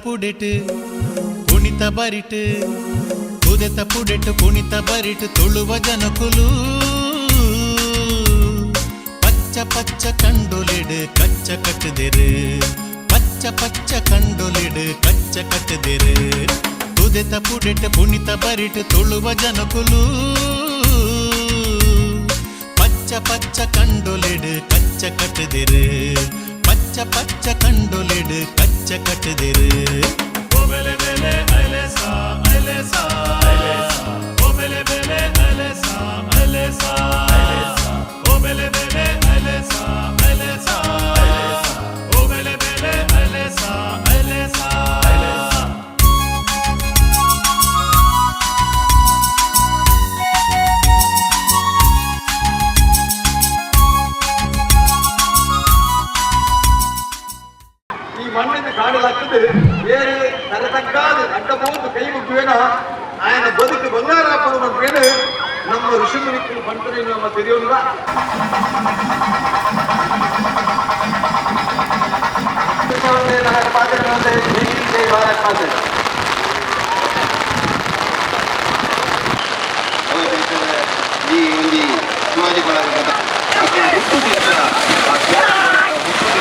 ಪುಡೆಟ್ ಕುಣಿತ ಬರಿಟ್, ತುದೆತ ಪುಡೆಟ್ ಕುಣಿತ ಬರಿಟ್ ತುಳುವ ಜನಕುಲು ಪಚ್ಚ ಪಚ್ಚ ಕಂಡೊಲಿಡ್ ಕಚ್ಚ ಕಟ್ಟುದೆರು, ಪಚ್ಚ ಪಚ್ಚ ಕಂಡೊಲಿಡ್ ಕಚ್ಚ ಕಟ್ಟುದೆರು. ತುದೆತ ಪುಡೆಟ್ ಕುಣಿತ ಬರಿಟ್ ತುಳುವ ಜನಕುಲು ಪಚ್ಚ ಪಚ್ಚ ಕಂಡೊಲಿಡ್ ಕಚ್ಚ ಕಟ್ಟುದೆರು, ಪಚ್ಚ ಪಚ್ಚ ಕಂಡೊಲಿಡ್ ಕಚ್ಚ ಕಟ್ಟುದೆರು. ಬೆಲೆ ಬೆಲೆ ಅಲೆಸಾ ಅಲೆಸಾ, ಓ ಬೆಲೆ ಬೆಲೆ ಅಲೆಸಾ ಅಲೆಸಾ, ಓ ಬೆಲೆ ಬೆಲೆ ಅಲೆಸಾ ಅಲೆಸಾ, ಓ ಬೆಲೆ ಬೆಲೆ ಅಲೆಸಾ ಅಲೆಸಾ. ಈ ಮಣ್ಣಿನ ಕಾಡಲಾಗ್ತದೆ ಬೇರೆ ತರತಕ್ಕಾದ ಅಡ್ಡ ಬೋದು ಕೈ ಮುಗ್ಗುವೇನ ಆಯನ ಬದುಕು ಬಂಗಾರ ಪಡುವಂತೇನು ನಮ್ಮ ಋಷಿಮುನಿಕ್ಕಲು ಪಂಟನೆ ನಮ್ಮ ತಿಳಿಯೋಲ್ಲ. ಜೈ ಭಾರತ್ ಮಾತೆ. ಈ ಒಂದು ಶಿವಾಜಿ ಬಳಗದ ಹುಟ್ಟು ದಿವಸ, ಆ ಹುಟ್ಟು ದಿವಸ.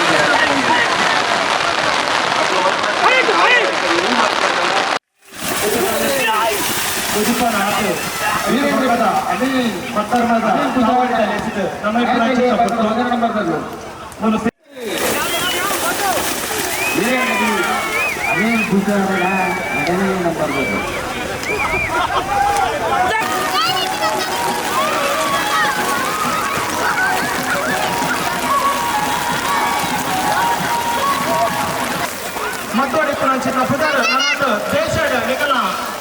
ಮತ್ತೋಡಿಪ್ಪುನಂಚಿನ ಪುದರ್ ನನ್ನದು ದೇಶಡ್ ನಿಕಲ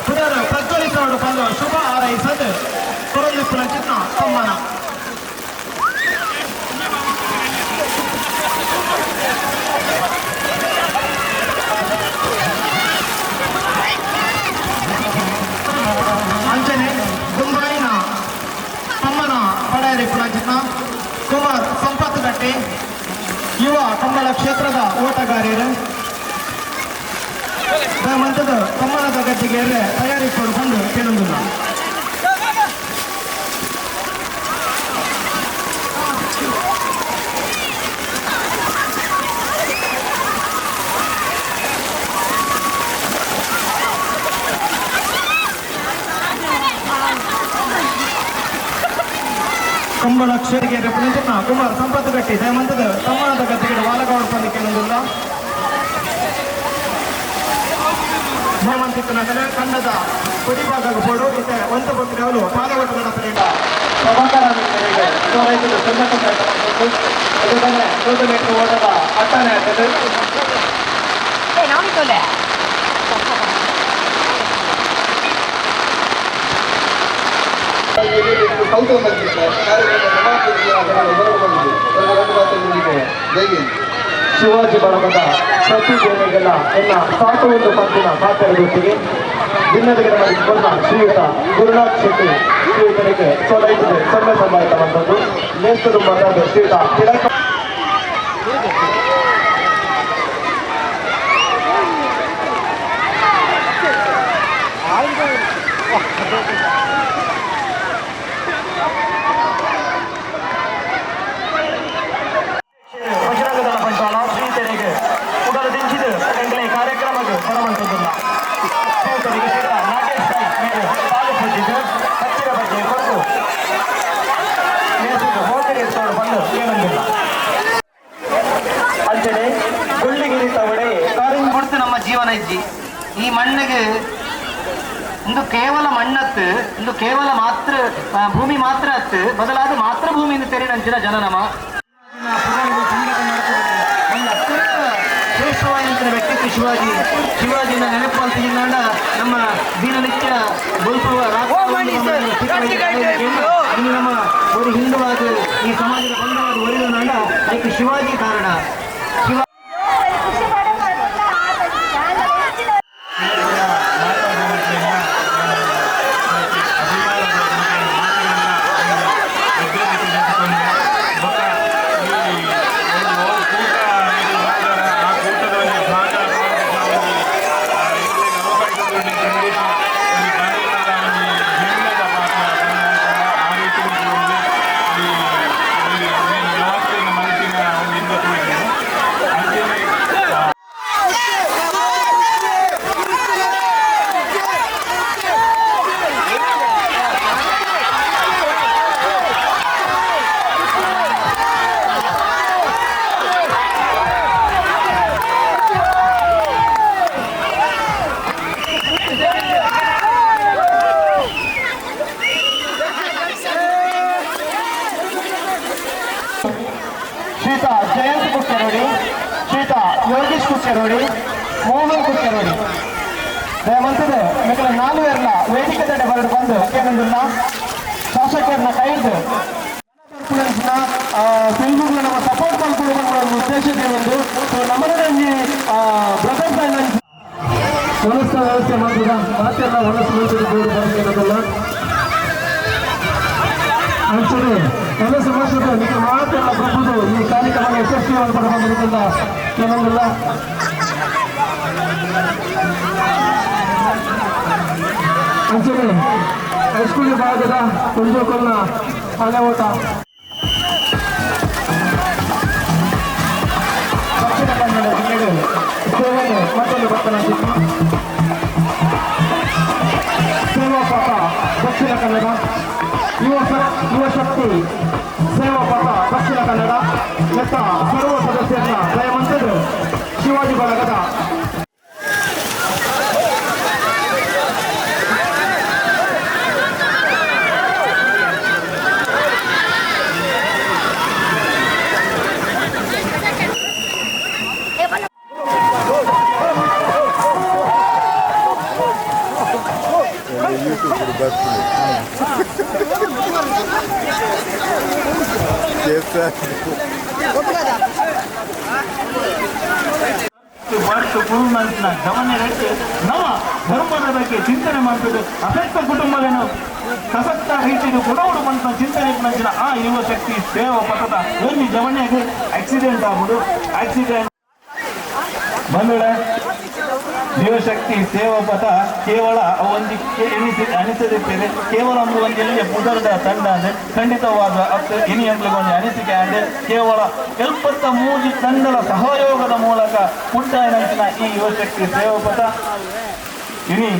ಪುದರ್ ಪ್ರಜ್ವಲಿಸೋಡು ಬಂದು ಶುಭ ಹಾರೈಸದು ಕೊರೊಂದಿಪ್ಪುನಂಚಿನ ಸಮ್ಮಾನ. ಅಂಚನೆ ದುಂಬಾಯಿನ ತಮ್ಮನ ಪಡೆಯರಿಪ್ಪುನಂಚಿನ ಕುಮಾರ್ ಸಂಪತ್ ಗಟ್ಟಿ, ಯುವ ಕಂಬಳ ಕ್ಷೇತ್ರದ ಓಟಗಾರರು ಮಂತದ ತಮ್ಮನದ ಗದ್ದಿಗೆ ತಯಾರಿಸಿಕೊಂಡು ಬಂದು ಕೇಳೊಂದಿಲ್ಲ. ಕಂಬಳ ಕ್ಷೇತ್ರಕ್ಕೆ ರೆಪ್ರೆಸೆಂಟ್ ಕುಮಾರ್ ಸಂಪತ್ ಗಟ್ಟಿ ದಯಮಂತದ ತಮ್ಮನದ ಗದ್ದಿಗೆ ವಾಲಗೌಡ ಬಂದು ಕೇಳೊಂದಿಲ್ಲ. ನಗರ ತಂಡದ ಕೊಡಿಭಾಗ ಬೋಡು ಇತ್ತೆ ಒಂದು ಬೊಕ್ಕಿನವರು ಪಾದವಟ್ಟು ನಡಪರೇಟ 100 ಮೀಟರ್ ಓಟದ ಅಟ್ಟಣೆ ಆಗ್ತದೆ. ಜೈ ಹಿಂದ್. ಶಿವಾಜಿ ಬಳಗದ ಪ್ರತಿ ಗೋನೆಗೆಲ್ಲ ಎಲ್ಲ ಸಾಕು ಒಂದು ಪಂಪಿನ ಪಾತ್ರದೊಟ್ಟಿಗೆ ಭಿನ್ನದಗಿನ ಮಾಡಿಕೊಂಡ ಶ್ರೀಯುತ ಗುರುನಾಥ್ ಶೆಟ್ಟಿ ಶ್ರೀಯುತನಿಗೆ ಸೊಲೈಸಿದೆ ಸೊನ್ನೆ ಸಂಬಾಯಿತವಂಥದ್ದು ನೇಸ್ತರು ಮಾತಾದ ಶ್ರೀಯುತ ತಿಲಕ. ಬಜರಂಗದಳ ಪಂಚಾಲ ಶ್ರೀತರಿಗೆ ಉಡಲ ದಿಂಚಿದು ಎಂಕಲೆ ಕಾರ್ಯಕ್ರಮಕ್ಕೆ ಬರಮಂತದಿಲ್ಲ. ಶ್ರೀತರಿಗೆ ಶ್ರೀ ನಾಗೇಶ್ ರೈ ಮೇರು ಪಾಲು ಪೂಜಿದ್ದು ಹತ್ತಿರ ಬಗ್ಗೆ ಕೊಟ್ಟು ನೇಸಿಗೆ ಹೋಗಲಿ ಎತ್ತೋಡು ಬಂದು ಏನೊಂದಿಲ್ಲ. ಅಂಚನೆ ಗುಳ್ಳಿಗಿರಿ ತವಡೆ ಕಾರಿಂಗ್ ಕೊಡ್ತು ನಮ್ಮ ಜೀವನ ಇಜ್ಜಿ. ಈ ಮಣ್ಣಿಗೆ ಇಂದು ಕೇವಲ ಮಣ್ಣತ್ತು, ಇಂದು ಕೇವಲ ಮಾತೃ ಭೂಮಿ ಮಾತ್ರ ಅತ್ತು ಬದಲಾದ ಮಾತೃಭೂಮಿಯಿಂದ ತೆರಿನಂಚಿನ ಜನ ನಮ. ಶ್ರೇಷ್ಠವಾದಂತಹ ವ್ಯಕ್ತಿತ್ವ ಶಿವಾಜಿ. ಶಿವಾಜಿನ ನೆನಪು ಅಂತ ನಮ್ಮ ದಿನನಿತ್ಯ ಬಲ್ಪುವ ಇನ್ನು ನಮ್ಮ ಒಂದು ಹಿಂದುವಾದ ಈ ಸಮಾಜದ ಬಂಧವಾದ ಒರಿದ ಅದಕ್ಕೆ ಶಿವಾಜಿ ಕಾರಣ. ಶಿವ ಬೊಕ್ಕ ಈ ಒಂದು ಕೂಟ ಇದು ಮಾಡಿದಾರ, ಆ ಕೂಟದ ಒಂಜಿ ಭಾಗ. ಒಂಜಿ ಜಯಂತ್ ಕುಕ್ಕೆರೋಡಿ, ಶ್ರೀಯುತ ಯೋಗೇಶ್ ಕುಕ್ಕೆರೋಡಿ, ಮೋಹನ್ ಕುಕ್ಕೆರೋಡಿ ದಯಮಂತದ ಮೆಕ್ಕಲ ನಾಲ್ವೇರ್ನ ವೇದಿಕೆ ತಡೆ ಬರಡು ಬಂದು ಏನಂದಿಲ್ಲ ಶಾಸಕರನ್ನ ಕೈದು ಫಿಲ್ಮ್ಗಳು ನಮ್ಮ ಸಪೋರ್ಟ್ ಮಾಡ್ಕೊಂಡು ಉದ್ದೇಶ ಒಂದು ಸೊ ನಮ್ಮನೆ ಬ್ರದರ್ಸ್ ವ್ಯವಸ್ಥೆ ವ್ಯವಸ್ಥೆ ಮಾಡಿದ ಮಾತೆಲ್ಲ ಹೊಲಸು ಮನಸ್ಸಿಗೆ ಬೋರ್ಡ್ ಬಂದಿರೋದಲ್ಲ ಅಂಚನೆ ಹೊಲಸು ಮನಸ್ಸು ನಿಮ್ಮ ಮಾತೆಲ್ಲ ಪ್ರಭುದು ಈ ಕಾರ್ಯಕ್ರಮ ಯಶಸ್ವಿ ಬಂದಿರೋದ್ರಿಂದ ಕೆಲವೊಂದಿಲ್ಲ ಅಂಚನೆ ಹೈಸ್ಕೂಲ್ ಭಾಗದ ಕೊಂಜೋಕೊಲ್ಲ ಹಳೆ ಓಟ ದಕ್ಷಿಣ ಕನ್ನಡ ಜಿಲ್ಲೆಗೆ ಸೇವೆಯನ್ನು ಮತ್ತೊಂದು ಭಕ್ತನ ಸೇವಾ ಪಥ ದಕ್ಷಿಣ ಕನ್ನಡ ಯುವಶಕ್ತಿ ಸೇವಾ ಪಥ ದಕ್ಷಿಣ ಕನ್ನಡ ಎತ್ತ ಸರ್ವ ಸದಸ್ಯರನ್ನ ದಯಮಂತರು ಶಿವಾಜಿ ಬಳಗದ ನವ ಧರ್ಮದ ಬಗ್ಗೆ ಚಿಂತನೆ ಮಾಡ್ತದೆ. ಅಸಕ್ತ ಕುಟುಂಬವೇನು ಸಶಕ್ತ ರೀತಿಯಲ್ಲಿ ಕೊಡೋಡು ಬಂತ ಚಿಂತನೆ ಮಾಡಿದ ಆ ಯುವ ಶಕ್ತಿ ಸೇವಾ ಪಥದ ಒಂದು ಜವನಿಯಾಗಿ ಆಕ್ಸಿಡೆಂಟ್ ಆಗುದು. ಆಕ್ಸಿಡೆಂಟ್ ಬಂದೋಳೆ ಯುವಶಕ್ತಿ ಸೇವಾ ಪಥ ಕೇವಲ ಒಂದು ಅನಿಸದಿರ್ತೇವೆ, ಕೇವಲ ಒಂದು ಒಂದು ಎಲ್ಲಿಯ ಪುದರ್ದ ತಂಡ ಅಂದರೆ ಖಂಡಿತವಾದ ಇನಿ ಒಂದು ಅನಿಸಿಕೆ ಅಂದರೆ ಕೇವಲ 73 ತಂಡದ ಸಹಯೋಗದ ಮೂಲಕ ಪುಟ್ಟ ಈ ಯುವಶಕ್ತಿ ಸೇವಾ ಪಥ ಇನಿ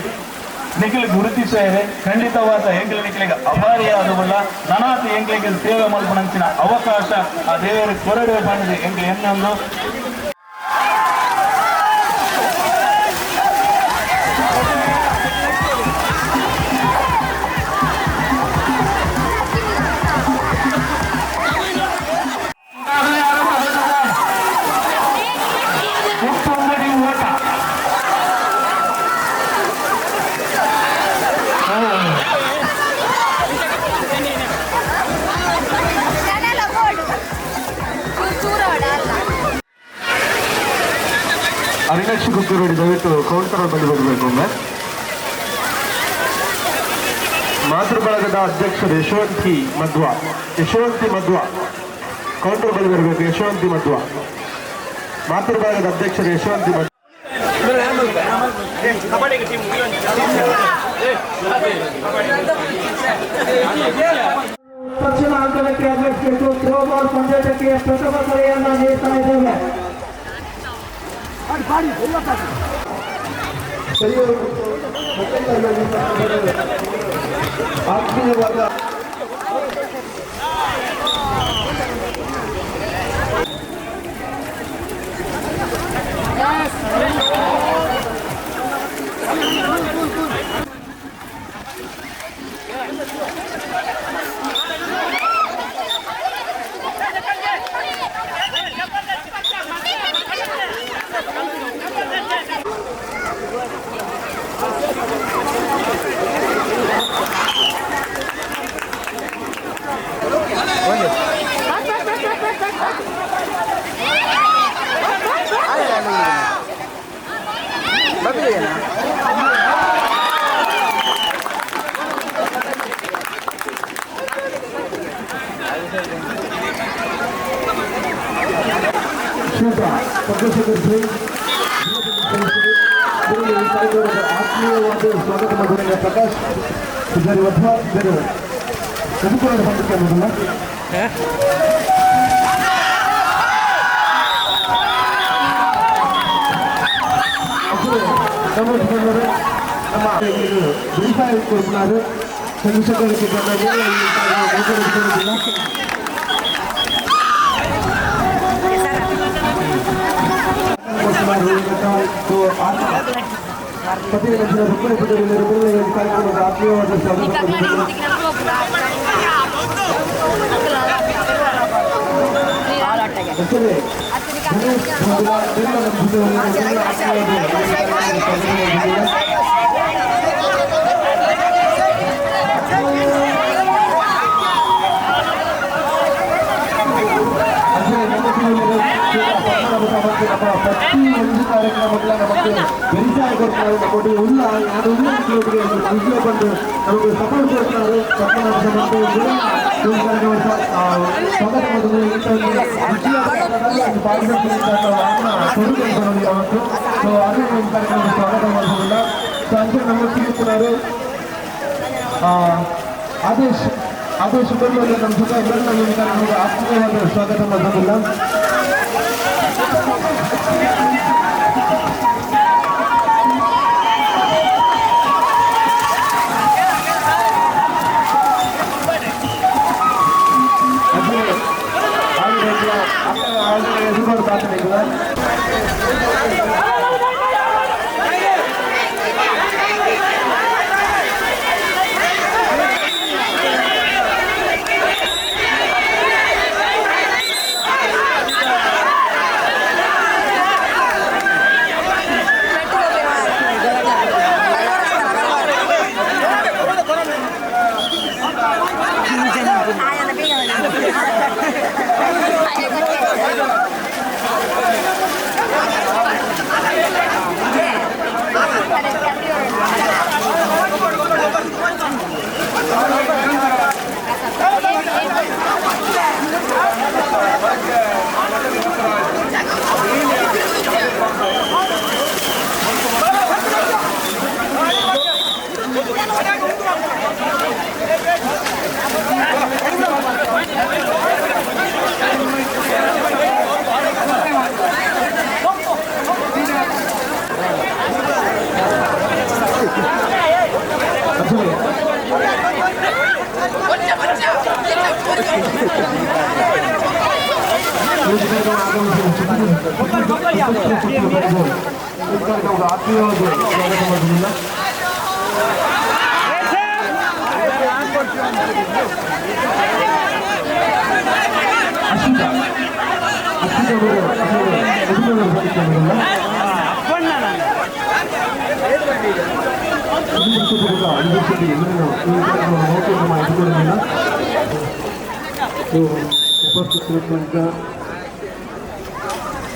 ನಿಖಿಲ್ ಗುರುತಿಸಿದೆ. ಖಂಡಿತವಾದ ಎಂಗ್ಲ ನಿಖಲಿಗೆ ಅಭಾರಿಯಾದವಲ್ಲ ನನಾತ ಎಂಗ್ಲಿಗೆ ಸೇವೆ ಮಲ್ಪನಂಚಿನ ಅವಕಾಶ ಆ ದೇವರ ಕೊರಡೆ ಬಂದಿದೆ ಎಂಗ್ಲ ಎನ್ನೊಂದು. ಅವಿನಾಶ್ ಕುಕ್ಕರೋಡಿ ದಯವಿಟ್ಟು ಕೌಂಟರ್ ಬಳಿ ಬರಬೇಕು ಒಮ್ಮೆ. ಮಾತೃ ಬಳಗದ ಅಧ್ಯಕ್ಷರು ಯಶವಂತಿ ಮಧ್ವ, ಯಶವಂತಿ ಮಧ್ವ ಕೌಂಟರ್ ಬಳಿ ಬರಬೇಕು. ಯಶವಂತಿ ಮಧ್ವ, ಮಾತೃ ಬಳಗದ ಅಧ್ಯಕ್ಷರು ಯಶವಂತಿ ಮಧ್ವ. ತಕ್ಷಣ ಅಂಕಣಕ್ಕೆ ಆಗಮಿಸಬೇಕು. ಥ್ರೋಬಾಲ್ ಪಂದ್ಯಕ್ಕೆ ಪ್ರಥಮ ಕರೆಯನ್ನು ನೀಡ್ತಾ ಇದ್ದೇವೆ. ಆತ್ಮೀಯವಾದ ಆತ್ಮೀಯವಾದ ಸ್ವಾಗತ ಮಾಡಿದ ಪ್ರಕಾಶ್ ಪೂಜಾರಿ ಮಧ್ವ ಬೇರೆ ಎದುಕುಕೊಂಡು ಬಂದಕ್ಕೆ ಅನ್ನೋದಲ್ಲ. ನಮ್ಮ ಬೇಸಾಯ ಕೊಡ್ತಾರೆ ಚಂದ್ರಶೇಖರ್ ಕಾರ್ಯಕ್ರಮದ ಆತ್ಮೀಯವಾದ ಸ್ವಾಗತ. ಅಂಚನೆ ಗಣೇಶ್ ಬಂಧುಲ ಪ್ರತಿ ಒಂದು ಕಾರ್ಯಕ್ರಮಗಳ ನಮಗೆ ಬೆರಿಸಾಯ ಕೊಡ್ತಾರೆ. ನಮ್ಮೊಟ್ಟಿಗೆ ಉಲ್ಲ ಯಾರು ಉಲ್ಲ ಖುಷಿಯ ಬಂದು ನಮಗೆ ಸಪೋರ್ಟ್ ಕೊಡ್ತಾರೆ. ಸ್ವಾಗತ ಯಾವತ್ತು. ಸೊ ಅದೇ ಒಂದು ಕಾರ್ಯಕ್ರಮ ಸ್ವಾಗತ ಮಾಡುವುದಿಲ್ಲ. ಸೊ ಅಂಚೆ ನಮ್ಮ ಆದೇಶ್ ಆದೇಶ್ ಬಂದು ನಮ್ಮ ಸುಖ ಕಾರ್ಯಕ್ರಮದ ಆತ್ಮೀಯವಾದ ಸ್ವಾಗತ ಮಾಡುವುದಿಲ್ಲ. ಆತ್ಮೀಯವಾದ ಸ್ವಾಗತ ಮಾಡುವುದಿಲ್ಲ. ಅಶ್ವಿತಾ ಅಶ್ವಿತಾ ಅವರು ಉಪಸ್ಥಿತರಿದ್ದಂಥ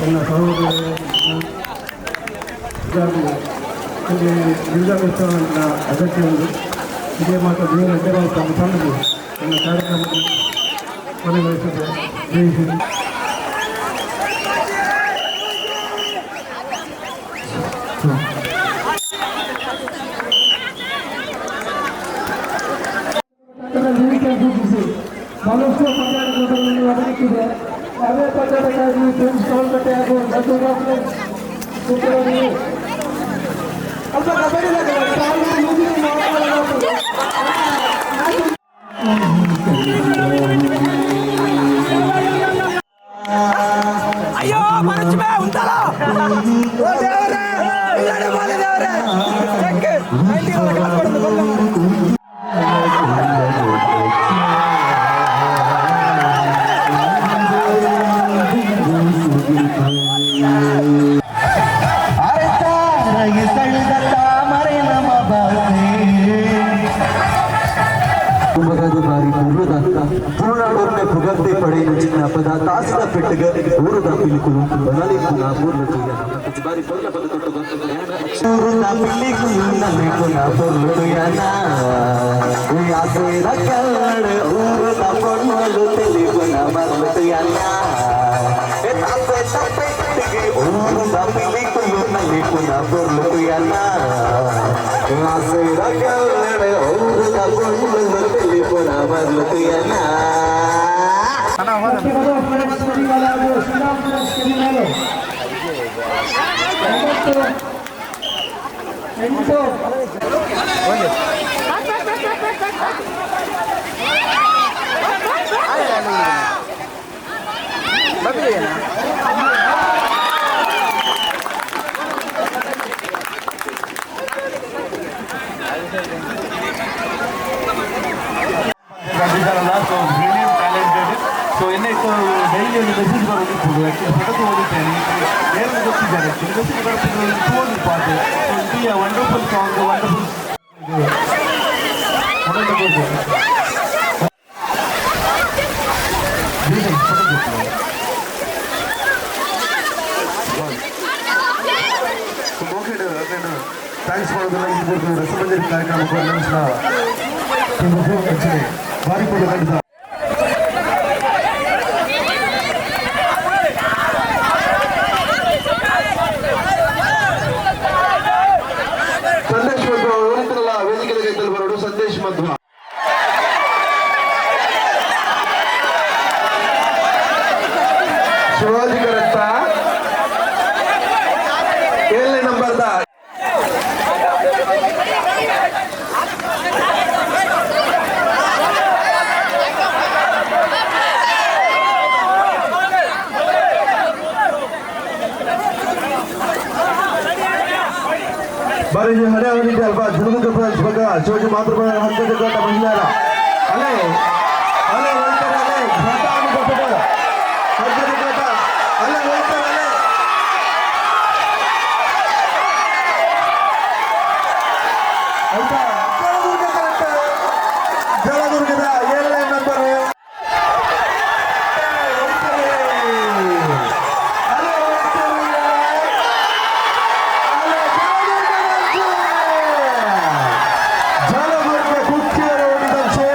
ಎಲ್ಲ ಸಹೋದರ ಜಿಲ್ಲಾ ಅಗತ್ಯ ಉಂಟು. ಇದೇ ಮಾತ್ರ ದೇವರ ಅಡ್ಡವಾದ ತಂದು ನನ್ನ ಕಾರ್ಯಕ್ರಮಕ್ಕೆ ಕೊನೆಗೊಳಿಸಿದೆ. ಜೈ ಹಿಂದ್. ಸೂಚಿಸಿ ಬಹಳಷ್ಟು ಪಂದ್ಯಾಟಗಳನ್ನು ಒದಗಿಸಿದೆ. ಅದೇ ಪಂದ್ಯಾಟಕ್ಕಾಗಿ ಫ್ರೆಂಡ್ಸ್ ತೋಳ್ಕಟ್ಟೆ ಹಾಗೂ ಅಲ್ಪ ಕಬಡ್ಡಿ ಅಯ್ಯೋ ಮನಸ್ಸು ಉಂಟಲ್ಲ ದೇವರೇ ದೇವರೇ So brilliant, talented. ಸೊ ಎನ್ನ ಡೈಲಿ ಒಂದು ಮೆಸೇಜ್ ಬರೋದಿಪ್ಪುಡು ಆ್ಯಕ್ಚುಲಿ ಫೋಟೋ ಓದಿದ್ದೇನೆ ಏನೆಲ್ಲ ಗೊತ್ತಿದ್ದಾರೆ ಆ್ಯಕ್ಚುಲಿ ಮೆಸೇಜ್ ಬರ್ತಿದ್ರು ಓದಿಪ್ಪ ಅದು. ಸೊ ಇದು ವಂಡರ್ಫುಲ್ ಸಾಂಗ್, ವಂಡರ್ಫುಲ್ ಇದು. Thanks ಮಾಡೋದನ್ನ ಈ ಒಂದು ರಸಮಂಜರಿ ಕಾರ್ಯಕ್ರಮಕ್ಕೆ ನಡೆಸಿದ ಭಾರಿ ಖಂಡಿತ. ಸಂದೇಶ್ ಮಧ್ವ ಓದಿದ್ರಲ್ಲ, ವೇದಿಕೆ ಕೈತಲ್ಲಿ ಬರೋಡು ಸಂದೇಶ್ ಮಧ್ವ. ಶಿವಾಜಿ ಕರೆಕ್ಟ 7ನೇ ನಂಬರ್ದ. ಬಾರಿ ಹಳೆ ಅವನಿಗೆ ಅಲ್ವಾ ಜಲದುರ್ಗ ಬ್ರಾಂಚ್ ಬಗ್ಗ ಶಿವಾಜಿ ಮಾತೃ ಹಂತದ ಘಾಟ ಮಹಿಳೆಯರ ಅಲೆ ಅಲೆ ಹೋಗ್ತಾರೆ ಅಲೆ ಘಾಟ ಅನುಭವ ಹಗ್ಗದ ಘಾಟ ಅಲೆ ಹೋಗ್ತಾರೆ ಅಲೆ. ಆಯ್ತಾ? ಜಲದುರ್ಗ ಕರೆಕ್ಟ್, ಜಲದುರ್ಗದ 7ನೇ ನಂಬರ್. ಹೋಗ್ತಾರೆ ಅಲೆ, ಹೋಗ್ತಾರೆ ಜಲದುರ್ಗ ಕುಕ್ಕೆ ರೋಡಿದಂತೆ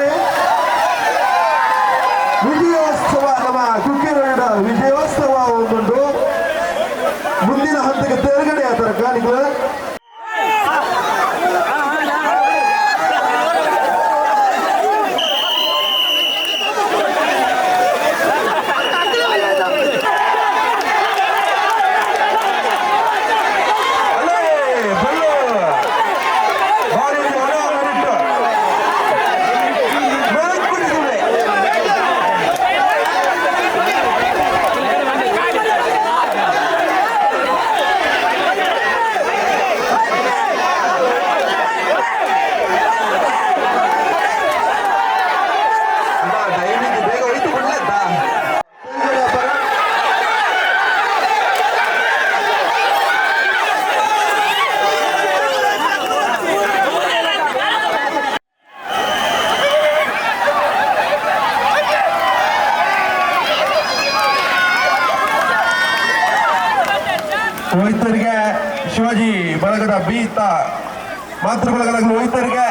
ವಿಜಯೋತ್ಸವ. ನಮ್ಮ ಕುಕ್ಕೆ ರೋಡಿನ ವಿಜಯೋತ್ಸವ ಒಂದುಂಟು. ಮುಂದಿನ ಹಂತಕ್ಕೆ ತೇರ್ಗಡೆ ಆತರ ಕಾಣಿಗಳು. ಅಲ್ಲೇ ಬಲ್ಲು ಭಾರಿ ಹಣ ಮಾಡಿಟ್ಟು ಮೇಲ್ಕುಡಿದಿದೆ. ದಯವಿಟ್ಟು ಬೇಗ ಹೋಯ್ತು ಬಿಡ್ಲತ್ತ. ಹೋಯ್ತರಿಗೆ ಶಿವಾಜಿ ಬಳಗದ ಬೀತ ಮಾತೃ ಬಳಗದ ಹೋಯ್ತರಿಗೆ.